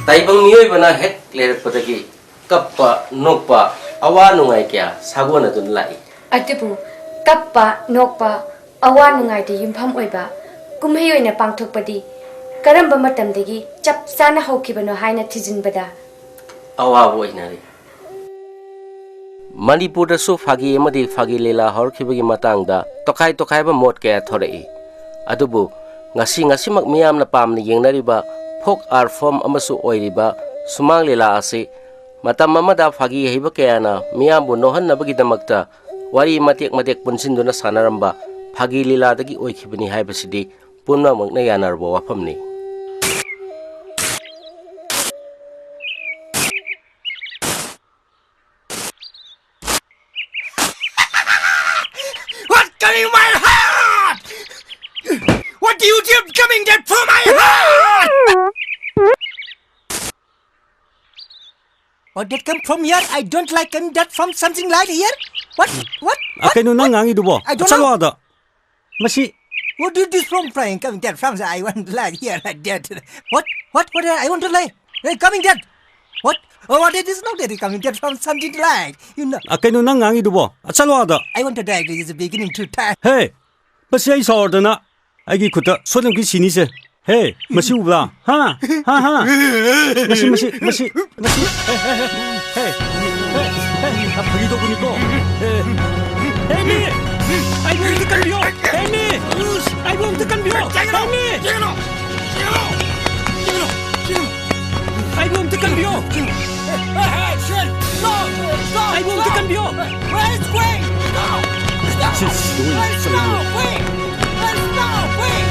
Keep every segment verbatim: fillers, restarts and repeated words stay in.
ꯇꯥꯏꯕꯪ ꯃꯤꯑꯣꯏꯕꯅ ꯍꯦꯛ ꯂꯩꯔꯛꯄꯗꯒꯤ ꯀꯞꯄ, ꯅꯣꯛꯄ, ꯑꯋꯥ ꯅꯨꯡꯉꯥꯏ ꯀꯌꯥ ꯁꯥꯒꯣꯟꯅꯗꯨꯅ ꯂꯥꯛꯏ꯫ ꯑꯗꯨꯕꯨ ꯀꯞꯄ, ꯅꯣꯛꯄ, ꯑꯋꯥ ꯅꯨꯡꯉꯥꯏꯗ ꯌꯨꯝꯐꯝ ꯑꯣꯏꯕ ꯀꯨꯝꯍꯩ ꯑꯣꯏꯅ ꯄꯥꯡꯊꯣꯛꯄꯗꯤ ꯀꯔꯝꯕ ꯃꯇꯝꯗꯒꯤ ꯆꯞ ꯆꯥꯅ ꯍꯧꯈꯤꯕꯅꯣ ꯍꯥꯏꯅ ꯊꯤꯖꯤꯟꯕꯗ ꯑꯋꯥꯕ ꯑꯣꯏꯅꯔꯤ꯫ ꯃꯅꯤꯄꯨꯔꯗꯁꯨ ꯐꯥꯒꯤ ꯑꯃꯗꯤ ꯐꯥꯒꯤ ꯂꯤꯂꯥ ꯍꯧꯔꯛꯈꯤꯕꯒꯤ ꯃꯇꯥꯡꯗ ꯇꯣꯈꯥꯏ ꯇꯣꯈꯥꯏꯕ ꯃꯣꯠ ꯀꯌꯥ ꯊꯣꯔꯛꯏ꯫ ꯑꯗꯨꯕꯨ ꯉꯁꯤ, ꯉꯁꯤꯃꯛ ꯃꯤꯌꯥꯝꯅ ꯄꯥꯝꯅ ꯌꯦꯡꯅꯔꯤꯕ folk art form ꯑꯃꯁꯨ ꯑꯣꯏꯔꯤꯕ ꯁꯨꯃꯥꯡ ꯂꯤꯂꯥ ꯑꯁꯤ ꯃꯇꯝ ꯑꯃꯗ ꯐꯥꯒꯤ ꯍꯩꯕ ꯀꯌꯥꯅ ꯃꯤꯌꯥꯝꯕꯨ ꯅꯣꯛꯍꯟꯅꯕꯒꯤꯗꯃꯛꯇ ꯋꯥꯔꯤ ꯃꯇꯦꯛ ꯃꯇꯦꯛ ꯄꯨꯟꯁꯤꯟꯗꯨꯅ ꯁꯥꯟꯅꯔꯝꯕ ꯐꯥꯒꯤ ꯂꯤꯂꯥꯗꯒꯤ ꯑꯣꯏꯈꯤꯕꯅꯤ ꯍꯥꯏꯕꯁꯤꯗꯤ ꯄꯨꯝꯅꯃꯛꯅ ꯌꯥꯅꯔꯕ ꯋꯥꯐꯝꯅꯤ꯫ What coming my heart? What do you think coming that from my heart? What that come from here? I don't like coming that from something like here. What? What? ꯑ, What? ꯀꯩꯅꯣ ꯅꯪ What? ꯉꯥꯡꯉꯤꯗꯨꯕꯣ? I don't ꯆꯠꯂꯣ know. ꯑꯥꯗ꯫ ꯃꯁꯤ What do this from flying coming that from? I want like here like that. What? What? What? I want to like. Hey, coming that. What? Oh, what it is not that coming that from something like. You know. ꯑ, ꯀꯩꯅꯣ ꯅꯪ ꯉꯥꯡꯉꯤꯗꯨꯕꯣ? ꯑ, ꯆꯠꯂꯣ ꯑꯥꯗ꯫ I want to die. It is beginning to time. ꯍꯦ, ꯃꯁꯤ ꯑꯩ ꯁꯥꯎꯔꯗꯅ ꯑꯩꯒꯤ ꯈꯨꯠꯇ ꯁꯣꯠꯂꯝꯈꯤ ꯁꯤꯅꯤꯁꯦ꯫ ꯍꯦ, ꯃꯁꯤ ꯎꯕ꯭ꯔꯥ? ꯍꯥ? ꯍꯥ, ꯍꯥ? ꯃꯁꯤ, ꯃꯁꯤ, ꯃꯁꯤ, ꯃꯁꯤ꯫ ꯍꯦ, ꯍꯦ, ꯍꯦ, ꯍꯦ, ꯍꯦ, ꯍꯦ, ꯍꯦ, ꯐꯥꯒꯤ ꯇꯧꯕꯅꯤꯀꯣ꯫ ꯍꯦ, ꯍꯦ, ꯃꯤ! ꯑꯩꯕꯨ ꯑꯝꯇ ꯀꯟꯕꯤꯌꯣ! ꯍꯦ, ꯃꯤ! ꯑꯩꯕꯨ ꯑꯝꯇ ꯀꯟꯕꯤꯌꯣ! ꯍꯦ, ꯃꯤ! ꯑꯩꯕꯨ ꯑꯝꯇ ꯀꯟꯕꯤꯌꯣ! ꯑꯩꯕꯨ ꯑꯝꯇ ꯀꯟꯕꯤꯌꯣ! Where is Queen? Stop! Stop! She's doing Where's something. Snow? Queen! Where's Snow? Queen!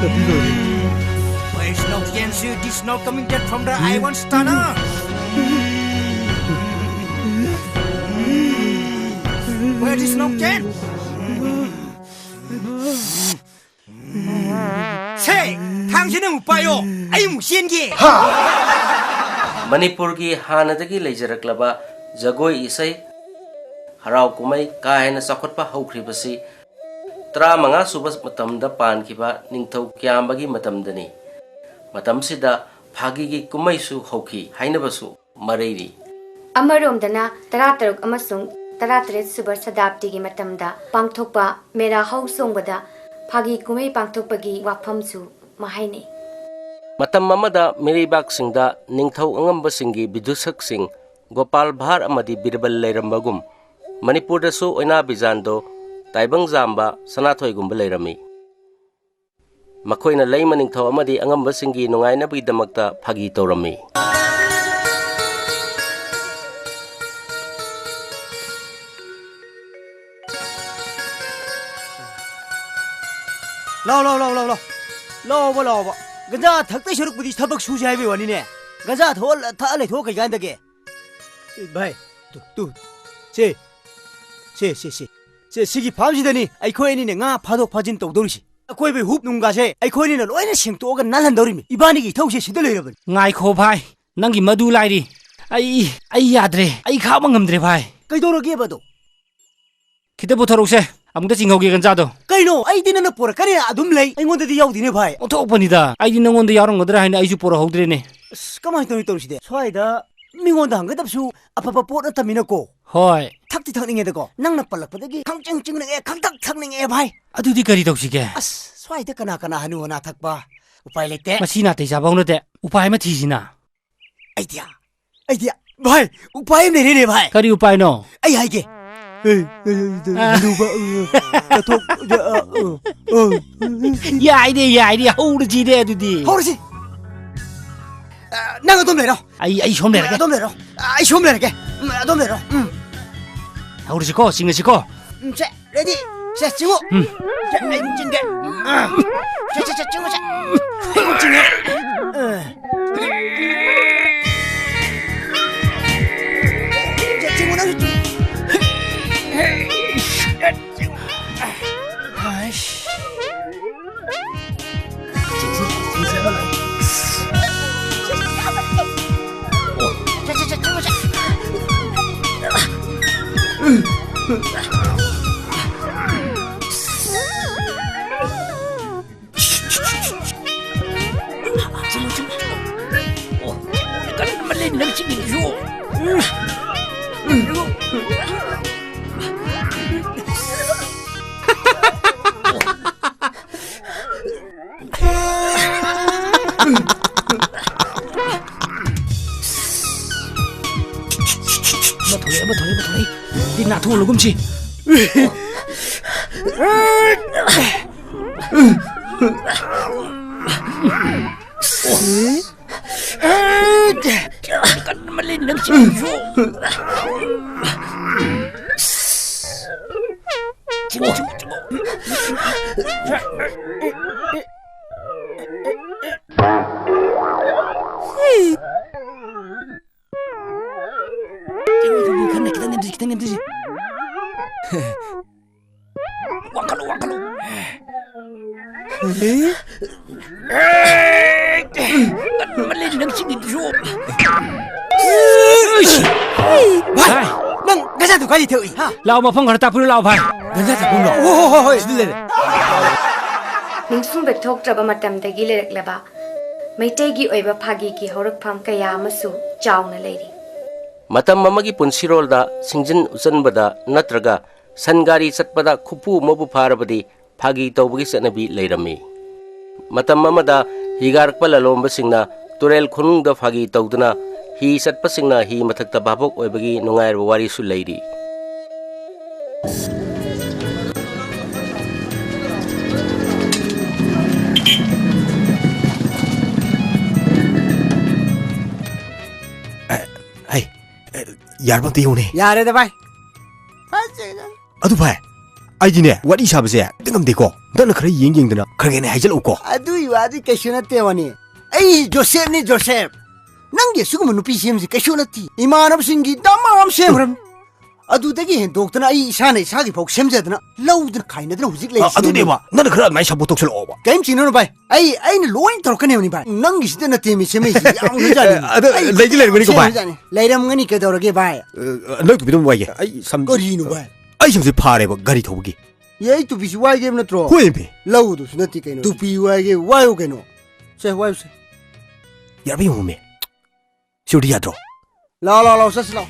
Where is Nokjen? This not coming dead from the Ivan Stana. Where is Nokjen? ꯁꯦ, ꯊꯥꯡꯁꯦ ꯅꯪ ꯑꯃꯨꯛ ꯄꯥꯏꯌꯣ, ꯑꯩ ꯑꯃꯨꯛ ꯆꯦꯟꯒꯦ꯫ ꯃꯅꯤꯄꯨꯔꯒꯤ ꯍꯥꯟꯅꯗꯒꯤ ꯂꯩꯖꯔꯛꯂꯕ ꯖꯒꯣꯏ ꯏꯁꯩ, ꯍꯔꯥꯎ ꯀꯨꯝꯍꯩ ꯀꯥ ꯍꯦꯟꯅ ꯆꯥꯎꯈꯠꯄ ꯍꯧꯈ꯭ꯔꯤꯕꯁꯤ ꯇꯔꯥꯃꯉꯥ ꯁꯨꯕ ꯃꯇꯝꯗ ꯄꯥꯟꯈꯤꯕ ꯅꯤꯡꯊꯧ ꯀ꯭ꯌꯥꯝꯕꯒꯤ ꯃꯇꯝꯗꯅꯤ꯫ ꯃꯇꯝꯁꯤꯗ ꯐꯥꯒꯤꯒꯤ ꯀꯨꯝꯍꯩꯁꯨ ꯍꯧꯈꯤ ꯍꯥꯏꯅꯕꯁꯨ ꯃꯔꯩꯔꯤ꯫ ꯑꯃꯔꯣꯝꯗꯅ ꯇꯔꯥꯇꯔꯨꯛ ꯑꯃꯁꯨꯡ ꯇꯔꯥꯇꯔꯦꯠ ꯁꯨꯕ ꯁꯇꯥꯕꯗꯤꯒꯤ ꯃꯇꯝꯗ ꯄꯥꯡꯊꯣꯛꯄ ꯃꯦꯔꯥ ꯍꯧ ꯆꯣꯡꯕꯗ ꯐꯥꯒꯤ ꯀꯨꯝꯍꯩ ꯄꯥꯡꯊꯣꯛꯄꯒꯤ ꯋꯥꯐꯝꯁꯨ ꯃꯍꯥꯏꯅꯩ꯫ ꯃꯇꯝ ꯑꯃꯗ ꯃꯤꯔꯩꯕꯥꯛꯁꯤꯡꯗ ꯅꯤꯡꯊꯧ ꯑꯉꯝꯕꯁꯤꯡꯒꯤ ꯕꯤꯗꯨꯁꯛꯁꯤꯡ ꯒꯣꯄꯥꯜ ꯚꯥꯔ ꯑꯃꯗꯤ ꯕꯤꯔꯕꯜ ꯂꯩꯔꯝꯕꯒꯨꯝ, ꯃꯅꯤꯄꯨꯔꯗꯁꯨ ꯑꯣꯏꯅꯥ ꯕꯤꯖꯥꯟꯗꯣ, ꯇꯥꯏꯕꯪ ꯖꯥꯝꯕ, ꯁꯅꯥꯊꯣꯏꯒꯨꯝꯕ ꯂꯩꯔꯝꯃꯤ꯫ ꯃꯈꯣꯏꯅ ꯂꯩꯃ ꯅꯤꯡꯊꯧ ꯑꯃꯗꯤ ꯑꯉꯝꯕꯁꯤꯡꯒꯤ ꯅꯨꯡꯉꯥꯏꯅꯕꯒꯤꯗꯃꯛꯇ ꯐꯥꯒꯤ ꯇꯧꯔꯝꯃꯤ꯫ ꯂꯥꯎ, ꯂꯥꯎ, ꯂꯥꯎ, ꯂꯥꯎ, ꯂꯥꯎ꯫ ꯂꯥꯎꯕ, ꯂꯥꯎꯕ꯫ ꯒꯟꯖꯥ ꯊꯛꯇꯣꯏ ꯁꯔꯨꯛꯄꯨꯗꯤ ꯊꯕꯛ ꯁꯨꯁꯦ ꯍꯥꯏꯕꯩ ꯋꯥꯅꯤꯅꯦ꯫ ꯒꯟꯖꯥ ꯊꯣꯛꯑ, ꯊꯛꯑ ꯂꯩꯊꯣꯛꯑ ꯀꯩ ꯀꯥꯟꯗꯒꯦ? ꯑꯦ, ꯚꯥꯏ, ꯇꯨ, ꯇꯨ꯫ ꯁꯦ, ꯁꯦ, ꯁꯦ, ꯁꯦ꯫ ꯁꯦ, ꯁꯤꯒꯤ ꯐꯥꯝꯁꯤꯗꯅꯤ ꯑꯩꯈꯣꯏ ꯑꯅꯤꯅ ꯉꯥ ꯐꯥꯗꯣꯛ ꯐꯥꯖꯤꯟ ꯇꯧꯗꯧꯔꯤꯁꯤ꯫ ꯑꯀꯣꯏꯕꯩ ꯍꯨꯞ ꯅꯨꯡꯒꯥꯁꯦ ꯑꯩꯈꯣꯏ ꯑꯅꯤꯅ ꯂꯣꯏꯅ ꯁꯦꯡꯇꯣꯛꯑꯒ ꯅꯥꯜꯍꯟꯗꯧꯔꯤꯃꯤ꯫ ꯏꯕꯥꯅꯤꯒꯤ ꯏꯊꯧꯁꯦ ꯁꯤꯗ ꯂꯩꯔꯕꯅꯤ꯫ ꯉꯥꯏꯈꯣ ꯚꯥꯏ, ꯅꯪꯒꯤ ꯃꯗꯨ ꯂꯥꯏꯔꯤ꯫ ꯑꯩ, ꯑꯩ ꯌꯥꯗ꯭ꯔꯦ꯫ ꯑꯩ ꯈꯥꯡꯕ ꯉꯝꯗ꯭ꯔꯦ ꯚꯥꯏ꯫ ꯀꯩꯗꯧꯔꯒꯦꯕ ꯑꯗꯣ? ꯈꯤꯇ ꯄꯨꯊꯣꯔꯛꯎꯁꯦ, ꯑꯃꯨꯛꯇ ꯆꯤꯡꯍꯧꯒꯦ ꯒꯟꯖꯥꯗꯣ꯫ ꯀꯩꯅꯣ? ꯑꯩꯗꯤ ꯅꯪꯅ ꯄꯨꯔꯛꯀꯅꯤ ꯑꯗꯨꯝ ꯂꯩ, ꯑꯩꯉꯣꯟꯗꯗꯤ ꯌꯥꯎꯗꯦꯅꯦ ꯚꯥꯏ꯫ ꯑꯣꯟꯊꯣꯛꯄꯅꯤꯗ, ꯑꯩꯗꯤ ꯅꯪꯉꯣꯟꯗ ꯌꯥꯎꯔꯝꯒꯗ꯭ꯔꯥ ꯍꯥꯏꯅ ꯑꯩꯁꯨ ꯄꯨꯔꯛꯍꯧꯗ꯭ꯔꯦꯅꯦ꯫ ꯑꯁ, ꯀꯃꯥꯏꯅ ꯇꯧꯔꯤ ꯇꯧꯔꯤꯁꯤꯗꯤ? ꯁ꯭ꯋꯥꯏꯗ ꯃꯤꯉꯣꯟꯗ ꯍꯪꯒꯗꯕꯁꯨ ꯑꯐꯕ ꯄꯣꯠ ꯅꯠꯇꯕꯅꯤꯅꯀꯣ꯫ ꯍꯣꯏ꯫ ꯊꯛꯇꯤ ꯊꯛꯅꯤꯡꯉꯦꯗꯀꯣ, ꯅꯪꯅ ꯄꯜꯂꯛꯄꯗꯒꯤ ꯈꯪꯆꯤꯡ ꯆꯤꯡꯅꯤꯡꯉꯦ, ꯈꯪꯊꯛ ꯊꯛꯅꯤꯡꯉꯦ ꯚꯥꯏ꯫ ꯑꯗꯨꯗꯤ ꯀꯔꯤ ꯇꯧꯁꯤꯒꯦ? ꯑꯁ, ꯁ꯭ꯋꯥꯏꯗ ꯀꯅꯥ ꯀꯅꯥ ꯍꯅꯨ ꯍꯅꯥ ꯊꯛꯄ? ꯎꯄꯥꯏ ꯂꯩꯇꯦ꯫ ꯃꯁꯤ ꯅꯥꯇꯩ ꯆꯥꯕ ꯍꯧꯅꯗꯦ꯫ ꯎꯄꯥꯏ ꯑꯃ ꯊꯤꯁꯤꯅ꯫ Idea, idea. ꯚꯥꯏ, ꯎꯄꯥꯏ ꯑꯃ ꯂꯩꯔꯦꯅꯦ ꯚꯥꯏ꯫ ꯀꯔꯤ ꯎꯄꯥꯏꯅꯣ? ꯑꯩ ꯍꯥꯏꯒꯦ꯫ ꯍꯅꯨꯕ, ꯑ, ꯆꯠꯊꯣꯛ, ꯑ, ꯑ, ꯑ꯫ ꯌꯥꯏꯅꯦ, ꯌꯥꯏꯅꯦ, ꯍꯧꯔꯁꯤꯅꯦ ꯑꯗꯨꯗꯤ꯫ ꯍꯧꯔꯁꯤ꯫ ꯑ, ꯅꯪ ꯑꯗꯨꯝ ꯂꯩꯔꯣ꯫ ꯑꯩ, ꯑꯩ ꯁꯣꯝ ꯂꯩꯔꯒꯦ꯫ ꯑꯗꯨꯝ ꯂꯩꯔꯣ꯫ ꯑ, ꯑꯩ ꯁꯣꯝ ꯂꯩꯔꯒꯦ꯫ ꯎꯝ, ꯑꯗꯨꯝ ꯂꯩꯔꯣ꯫ ꯎꯝ꯫ ꯍꯧꯔꯁꯤꯀꯣ, ꯆꯤꯡꯉꯁꯤꯀꯣ꯫ ꯎꯝ, ꯁꯦ, ready? ꯁꯦ, ꯆꯤꯡꯉꯨ꯫ ꯎꯝ꯫ ꯁꯦ, ꯑꯩ ꯑꯗꯨꯝ ꯆꯤꯡꯒꯦ꯫ ꯑ꯫ ꯆꯠ, ꯆꯠ, ꯆꯠ, ꯆꯤꯡꯉꯨ, ꯆꯠ꯫ ꯆꯤꯡꯉꯨ, ꯆꯤꯡꯉꯨ꯫ ꯆꯤꯡꯉꯨ, ꯅꯪꯁꯨ ꯆꯤꯡꯉꯨ꯫ ꯑꯩꯁ꯫ ꯆꯤꯡꯁꯤ, ꯆꯤꯡꯁꯤ꯫ ꯆꯠ, ꯆꯠ, ꯆꯠ, ꯆꯤꯡꯉꯨ, ꯆꯠ꯫ ꯑꯃ ꯊꯣꯛꯂꯛꯑꯦ, ꯑꯃ ꯊꯣꯛꯂꯛꯑꯦ, ꯑꯃ ꯊꯣꯛꯂꯛꯑꯦ꯫ ꯇꯤꯟ ꯅꯥꯊꯣꯛꯍꯜꯂꯒꯨꯝꯁꯤ꯫ ꯀꯟꯃꯜꯂꯤ ꯅꯪꯁꯤꯁꯨ꯫ ꯆꯤꯡꯉꯨ, ꯆꯤꯡꯉꯨ, ꯆꯤꯡꯉꯨ꯫ ꯆꯤꯡꯉꯨ, ꯆꯤꯡꯉꯨ, ꯈꯤꯇꯪ, ꯈꯤꯇꯪ ꯅꯦꯝꯊꯁꯤ, ꯈꯤꯇꯪ ꯅꯦꯝꯊꯁꯤ꯫ ꯋꯥꯡꯈꯠꯂꯨ, ꯋꯥꯡꯈꯠꯂꯨ꯫ ꯀꯟꯃꯜꯂꯤ ꯅꯪꯁꯤꯒꯤꯗꯨꯁꯨ꯫ ꯚꯥꯏ, ꯅꯪ ꯒꯟꯖꯥꯗꯨ ꯀꯥꯏꯗ ꯊꯛꯎꯏ, ꯍꯥ? ꯂꯥꯛꯑꯣ, ꯃꯐꯝ ꯈꯔ ꯇꯥꯛꯄꯤꯔꯨ ꯂꯥꯛꯑꯣ, ꯚꯥꯏ꯫ ꯒꯟꯖꯥ ꯊꯛꯐꯝꯂꯣ? ꯍꯣ, ꯍꯣ, ꯍꯣ, ꯍꯣꯏ, ꯁꯤꯗ ꯂꯩꯔꯦ꯫ ꯅꯤꯡꯁꯤꯡꯕ ꯊꯣꯛꯇ꯭ꯔꯕ ꯃꯇꯝꯗꯒꯤ ꯂꯩꯔꯛꯂꯕ ꯃꯩꯇꯩꯒꯤ ꯑꯣꯏꯕ ꯐꯥꯒꯤꯒꯤ ꯍꯧꯔꯛꯐꯝ ꯀꯌꯥ ꯑꯃꯁꯨ ꯆꯥꯎꯅ ꯂꯩꯔꯤ꯫ ꯃꯇꯝ ꯑꯃꯒꯤ ꯄꯨꯟꯁꯤꯔꯣꯜꯗ ꯁꯤꯡꯖꯤꯟ ꯎꯆꯟꯕꯗ ꯅꯠꯇ꯭ꯔꯒ ꯁꯟ ꯒꯥꯔꯤ ꯆꯠꯄꯗ ꯈꯨꯐꯨ ꯑꯃꯕꯨ ꯐꯥꯔꯕꯗꯤ ꯐꯥꯒꯤ ꯇꯧꯕꯒꯤ ꯆꯠꯅꯕꯤ ꯂꯩꯔꯝꯃꯤ꯫ ꯃꯇꯝ ꯑꯃꯗ ꯍꯤꯒꯥꯔꯛꯄ ꯂꯂꯣꯟꯕꯁꯤꯡꯅ ꯇꯨꯔꯦꯜ ꯈꯣꯡꯅꯨꯡꯗ ꯐꯥꯒꯤ ꯇꯧꯗꯨꯅ ꯍꯤ ꯆꯠꯄꯁꯤꯡꯅ ꯍꯤ ꯃꯊꯛꯇ ꯚꯥꯕꯣꯛ ꯑꯣꯏꯕꯒꯤ ꯅꯨꯡꯉꯥꯏꯔꯕ ꯋꯥꯔꯤꯁꯨ ꯂꯩꯔꯤ꯫ ꯑꯦ, ꯍꯩ, ꯑꯦ, ꯌꯥꯔꯕ ꯑꯝꯇ ꯌꯦꯡꯉꯨꯅꯦ꯫ ꯌꯥꯔꯦꯗ ꯚꯥꯏ꯫ ꯐꯖꯩꯗ꯫ ꯑꯗꯨ ꯚꯥꯏ, ꯑꯩꯗꯤꯅꯦ, ꯋꯥꯔꯤ ꯁꯥꯕꯁꯦ ꯍꯦꯛꯇ ꯉꯝꯗꯦꯀꯣ꯫ ꯅꯪꯅ ꯈꯔ ꯌꯦꯡ ꯌꯦꯡꯗꯅ ꯈꯔ ꯍꯦꯟꯅ ꯍꯥꯏꯖꯜꯂꯛꯎꯀꯣ꯫ ꯑꯗꯨꯒꯤ ꯋꯥꯗꯤ ꯀꯩꯁꯨ ꯅꯠꯇꯦ ꯋꯥꯅꯤ꯫ ꯑꯩ ꯖꯣꯁꯦꯞꯅꯤ, ꯖꯣꯁꯦꯞ꯫ ꯅꯪꯒꯤ ꯑꯁꯤꯒꯨꯝꯕ ꯅꯨꯄꯤ ꯁꯦꯝꯕꯁꯤ ꯀꯩꯁꯨ ꯅꯠꯇꯦ꯫ ꯏꯃꯥꯟꯅꯕꯁꯤꯡꯒꯤ ꯗꯃꯥ ꯑꯃ ꯁꯦꯝꯈ꯭ꯔꯕꯅꯤ꯫ ꯑꯗꯨꯗꯒꯤ ꯍꯦꯟꯗꯣꯛꯇꯅ ꯑꯩ ꯏꯁꯥꯅ ꯏꯁꯥꯒꯤ ꯐꯥꯎ ꯁꯦꯝꯖꯗꯅ ꯂꯧꯗꯅ ꯈꯥꯏꯅꯗꯅ ꯍꯧꯖꯤꯛ ꯑ, ꯂꯩꯔꯤꯁꯤꯅꯦ꯫ ꯑꯗꯨꯅꯦꯕ, ꯅꯪꯅ ꯈꯔ ꯑꯗꯨꯃꯥꯏꯅ ꯁꯞꯄꯣꯔꯠ ꯇꯧꯁꯜꯂꯛꯑꯣꯕ꯫ ꯀꯩꯝ ꯆꯤꯡꯅꯅꯨ ꯚꯥꯏ, ꯑꯩ, ꯑꯩꯅ ꯂꯣꯏ ꯇꯧꯔꯛꯀꯅꯦꯕꯅꯤ ꯚꯥꯏ꯫ ꯅꯪꯒꯤꯁꯤꯗ ꯅꯠꯇꯦꯃꯤ ꯁꯦꯝꯃꯛꯏꯁꯤ, ꯌꯥꯝꯈ꯭ꯔꯖꯥꯠꯅꯤ꯫ ꯑꯗꯣ ꯑꯩ ꯂꯩꯗꯤ ꯂꯩꯔꯝꯒꯅꯤꯀꯣ ꯚꯥꯏ? ꯁꯦꯝꯈ꯭ꯔꯖꯥꯠꯅꯤ꯫ ꯂꯩꯔꯝꯒꯅꯤ, ꯀꯩꯗꯧꯔꯒꯦ ꯚꯥꯏ? ꯑ, ꯅꯣꯏ ꯇꯨꯄꯤꯗꯨꯝ ꯋꯥꯏꯒꯦ꯫ ꯑꯩ ꯁꯝ-, ꯀꯔꯤꯅꯣ ꯚꯥꯏ? ꯑꯩ ꯁꯝꯁꯦ ꯐꯥꯔꯦꯕ ꯒꯥꯔꯤ ꯊꯧꯕꯒꯤ꯫ ꯑꯦ, ꯑꯩ ꯇꯨꯄꯤꯁꯤ ꯋꯥꯏꯒꯦꯕ ꯅꯠꯇ꯭ꯔꯣ? ꯍꯣꯏꯃꯤ꯫ ꯂꯧꯗꯨꯁꯨ ꯅꯠꯇꯦ ꯀꯩꯅꯣ꯫ ꯇꯨꯄꯤ ꯋꯥꯏꯒꯦ, ꯋꯥꯏꯌꯨ ꯀꯩꯅꯣ꯫ ꯁꯦ, ꯋꯥꯏꯌꯨꯁꯦ꯫ ꯌꯥꯕ ꯌꯦꯡꯉꯨꯃꯤ꯫ ꯁꯤꯕꯨꯗꯤ ꯌꯥꯗ꯭ꯔꯣ? ꯂꯥꯎ, ꯂꯥꯎ, ꯂꯥꯎ, ꯆꯠꯁꯤ ꯂꯥꯎ꯫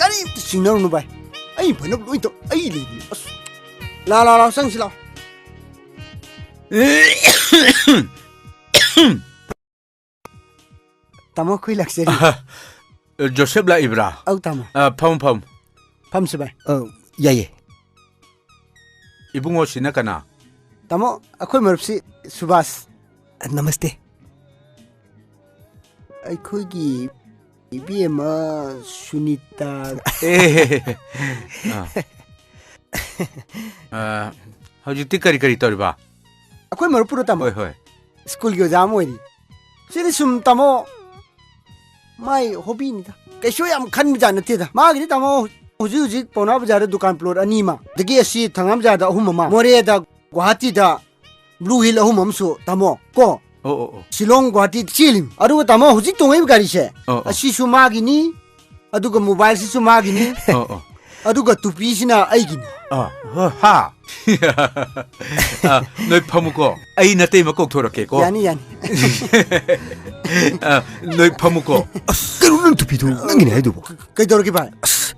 ꯀꯔꯤꯝꯇ ꯆꯤꯡꯅꯔꯨꯅꯨ ꯚꯥꯏ꯫ ꯑꯩ ꯐꯅꯕ ꯂꯣꯏ ꯇꯧ-, ꯑꯩ ꯂꯩꯕꯅꯤ꯫ ꯑꯁ꯫ ꯂꯥꯎ, ꯂꯥꯎ, ꯂꯥꯎ, ꯆꯪꯁꯤ ꯂꯥꯎ꯫ ꯇꯥꯃꯣ, ꯑꯩꯈꯣꯏ ꯂꯥꯛꯆꯔꯤ꯫ ꯑꯍ, ꯖꯣꯁꯦꯞ ꯂꯥꯛꯏꯕ꯭ꯔꯥ? ꯑꯧ, ꯇꯥꯃꯣ꯫ ꯑ, ꯐꯝ, ꯐꯝ꯫ ꯐꯝꯁꯤ ꯚꯥꯏ꯫ ꯑꯧ, ꯌꯥꯏꯌꯦ꯫ ꯏꯕꯨꯡꯉꯣꯁꯤꯅ ꯀꯅꯥ? ꯇꯥꯃꯣ, ꯑꯩꯈꯣꯏ ꯃꯔꯨꯞꯁꯤ ꯁꯨꯕꯥꯁ꯫ ꯅꯃꯁꯇꯦ꯫ ꯑꯩꯈꯣꯏꯒꯤ ꯏꯕꯦꯝꯃ ꯁꯨꯅꯤꯇꯥ꯫ ꯑꯦ, ꯑꯥ꯫ ꯑꯥ, ꯍꯧꯖꯤꯛꯇꯤ ꯀꯔꯤ ꯀꯔꯤ ꯇꯧꯔꯤꯕ? ꯑꯩꯈꯣꯏ ꯃꯔꯨꯞꯄꯨꯔꯣ, ꯇꯥꯃꯣ? ꯍꯣꯏ, ꯍꯣꯏ꯫ ꯁ꯭ꯀꯨꯜꯒꯤ ꯑꯣꯖꯥ ꯑꯃ ꯑꯣꯏꯔꯤ꯫ ꯁꯤꯗꯤ ꯁꯨꯝ, ꯇꯥꯃꯣ, ꯃꯥꯏ ꯍꯣꯕꯤꯅꯤꯗ꯫ ꯀꯩꯁꯨ ꯌꯥꯝ ꯈꯟꯕꯖꯥꯠ ꯅꯠꯇꯦꯗ꯫ ꯃꯥꯒꯤꯗꯤ, ꯇꯥꯃꯣ, ꯍꯧꯖꯤꯛ ꯍꯧꯖꯤꯛ ꯄꯥꯎꯅꯥ ꯕꯖꯥꯔꯗ ꯗꯨꯀꯥꯟ ꯄ꯭ꯂꯣꯠ ꯑꯅꯤ ꯑꯃ, ꯑꯗꯒꯤ ꯑꯁꯤ ꯊꯪꯒꯥꯝ ꯕꯖꯥꯔꯗ ꯑꯍꯨꯝ ꯑꯃ, ꯃꯣꯔꯦꯗ, ꯒꯨꯋꯥꯍꯥꯇꯤꯗ ꯕ꯭ꯂꯨ ꯍꯤꯜ ꯑꯍꯨꯝ ꯑꯃꯁꯨ, ꯇꯥꯃꯣ, ꯀꯣ꯫ ꯑꯣ, ꯑꯣ, ꯑꯣ꯫ ꯁꯤꯂꯣꯡ, ꯒꯨꯋꯥꯍꯥꯇꯤ ꯆꯦꯜꯂꯤꯃꯤ꯫ ꯑꯗꯨꯒ, ꯇꯥꯃꯣ, ꯍꯧꯖꯤꯛ ꯇꯣꯡꯉꯛꯏꯕ ꯒꯥꯔꯤꯁꯦ, ꯑꯣ, ꯑꯣ꯫ ꯑꯁꯤꯁꯨ ꯃꯥꯒꯤꯅꯤ, ꯑꯗꯨꯒ ꯃꯣꯕꯥꯏꯜꯁꯤꯁꯨ ꯃꯥꯒꯤꯅꯤ꯫ ꯑꯣ, ꯑꯣ꯫ ꯑꯗꯨꯒ ꯇꯨꯄꯤꯁꯤꯅ ꯑꯩꯒꯤꯅꯤ꯫ ꯑꯥ, ꯍ-, ꯍꯥ? ꯑꯥ, ꯅꯣꯏ ꯐꯝꯃꯨꯀꯣ꯫ ꯑꯩ ꯅꯇꯩꯃ ꯀꯧꯊꯣꯔꯛꯀꯦꯀꯣ꯫ ꯌꯥꯅꯤ, ꯌꯥꯅꯤ꯫ ꯑꯥ, ꯅꯣꯏ ꯐꯝꯃꯨꯀꯣ꯫ ꯑꯁ, ꯀꯩꯅꯣ ꯅꯪ ꯇꯨꯄꯤꯗꯨ ꯅꯪꯒꯤꯅꯤ ꯍꯥꯏꯗꯨꯕꯣ? ꯀꯩꯗꯧꯔꯒꯦ ꯚꯥꯏ? ꯑꯁ,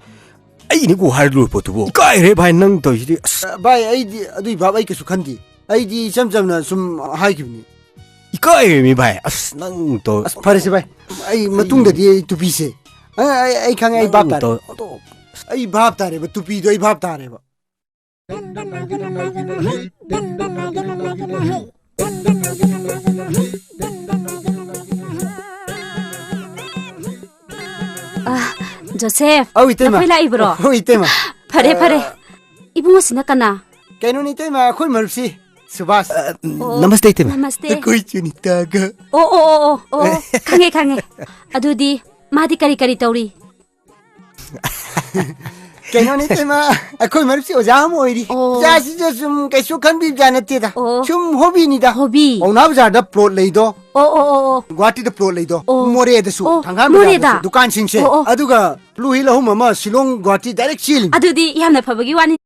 ꯑꯩꯒꯤꯅꯤꯀꯣ ꯍꯥꯏꯔ ꯂꯣꯏꯔ ꯄꯣꯠꯇꯨꯕꯣ꯫ ꯏꯀꯥꯏꯔꯦ ꯚꯥꯏ, ꯅꯪ ꯇꯧꯔꯤꯁꯤꯗꯤ꯫ ꯑꯁ꯫ ꯑ, ꯚꯥꯏ, ꯑꯩꯗꯤ ꯑꯗꯨꯏ ꯚꯥꯞ ꯑꯩ ꯀꯩꯁꯨ ꯈꯟꯗꯦ꯫ ꯑꯩꯗꯤ ꯏꯆꯝ ꯆꯝꯅ ꯁꯨꯝ ꯍꯥꯏꯈꯤꯕꯅꯤ꯫ ꯏꯀꯥꯏꯔꯦꯃꯤ ꯚꯥꯏ, ꯑꯁ, ꯅꯪ ꯇꯧ-, ꯑꯁ, ꯐꯔꯦꯁꯦ ꯚꯥꯏ, ꯑꯩ ꯃꯇꯨꯡꯗꯗꯤ ꯑꯩ ꯇꯨꯄꯤꯁꯦ, ꯑ, ꯑꯩ, ꯑꯩ ꯈꯪꯉꯦ, ꯑꯩ ꯚꯥꯞ ꯅꯪ ꯇꯥꯔꯦ꯫ ꯇꯧ-, ꯑꯗꯣ, ꯑꯁ, ꯑꯩ ꯚꯥꯞ ꯇꯥꯔꯦꯕ, ꯇꯨꯄꯤꯗꯣ ꯑꯩ ꯚꯥꯞ ꯇꯥꯔꯦꯕ꯫ ꯑ, ꯖꯣꯁꯦꯐ, ꯑꯧ, ꯏꯇꯩꯃ꯫ ꯅꯈꯣꯏ ꯂꯥꯛꯏꯕ꯭ꯔꯣ? ꯑꯧ, ꯏꯇꯩꯃ꯫ ꯐꯔꯦ, ꯐꯔꯦ꯫ ꯑ, ꯏꯕꯨꯡꯉꯣꯁꯤꯅ ꯀꯅꯥ? ꯀꯩꯅꯣꯅꯤ, ꯏꯇꯩꯃ, ꯑꯩꯈꯣꯏ ꯃꯔꯨꯞꯁꯤ ꯁꯨꯕꯥꯁ꯫ ꯑ, ꯑꯣ, ꯅꯃꯁꯇꯦ, ꯏꯇꯩꯃ꯫ ꯅꯃꯁꯇꯦ꯫ ꯑꯩꯈꯣꯏ ꯆꯨꯅꯤꯇꯥꯒ꯫ ꯑꯣ, ꯑꯣ, ꯑꯣ, ꯑꯣ, ꯑꯣ, ꯑꯣ꯫ ꯈꯪꯉꯦ, ꯈꯪꯉꯦ꯫ ꯑꯗꯨꯗꯤ ꯃꯥꯗꯤ ꯀꯔꯤ ꯀꯔꯤ ꯇꯧꯔꯤ? ꯀꯩꯅꯣꯅꯤ, ꯏꯇꯩꯃ, ꯑꯩꯈꯣꯏ ꯃꯔꯨꯞꯁꯤ ꯑꯣꯖꯥ ꯑꯃ ꯑꯣꯏꯔꯤ꯫ ꯑꯣ꯫ ꯑꯣꯖꯥꯁꯤꯁꯨ ꯁꯨꯝ ꯀꯩꯁꯨ ꯈꯟꯕꯤꯕꯖꯥꯠ ꯅꯠꯇꯦꯗ꯫ ꯑꯣ꯫ ꯁꯨꯝ ꯍꯣꯕꯤꯅꯤꯗ꯫ ꯍꯣꯕꯤ? ꯄꯥꯎꯅꯥ ꯕꯖꯥꯔꯗ ꯄ꯭ꯂꯣꯠ ꯂꯩꯗꯣ꯫ ꯑꯣ, ꯑꯣ, ꯑꯣ, ꯑꯣ꯫ ꯒꯨꯍꯥꯇꯤꯗ ꯄ꯭ꯂꯣꯠ ꯂꯩꯗꯣ꯫ ꯑꯣ꯫ ꯃꯣꯔꯦꯗꯁꯨ, ꯑꯣ, ꯊꯪꯒꯥꯜ ꯃꯣꯔꯦꯗ? ꯕꯖꯥꯔꯗꯁꯨ ꯗꯨꯀꯥꯟꯁꯤꯡꯁꯦ꯫ ꯑꯣ, ꯑꯣ꯫ ꯑꯗꯨꯒ ꯕ꯭ꯂꯨ ꯍꯤꯜ ꯑꯍꯨꯝ ꯑꯃ ꯁꯤꯂꯣꯡ, ꯒꯨꯍꯥꯇꯤ direct ꯆꯦꯜꯂꯤꯅꯤ꯫ ꯑꯗꯨꯗꯤ ꯌꯥꯝꯅ ꯐꯕꯒꯤ ꯋꯥꯅꯤ꯫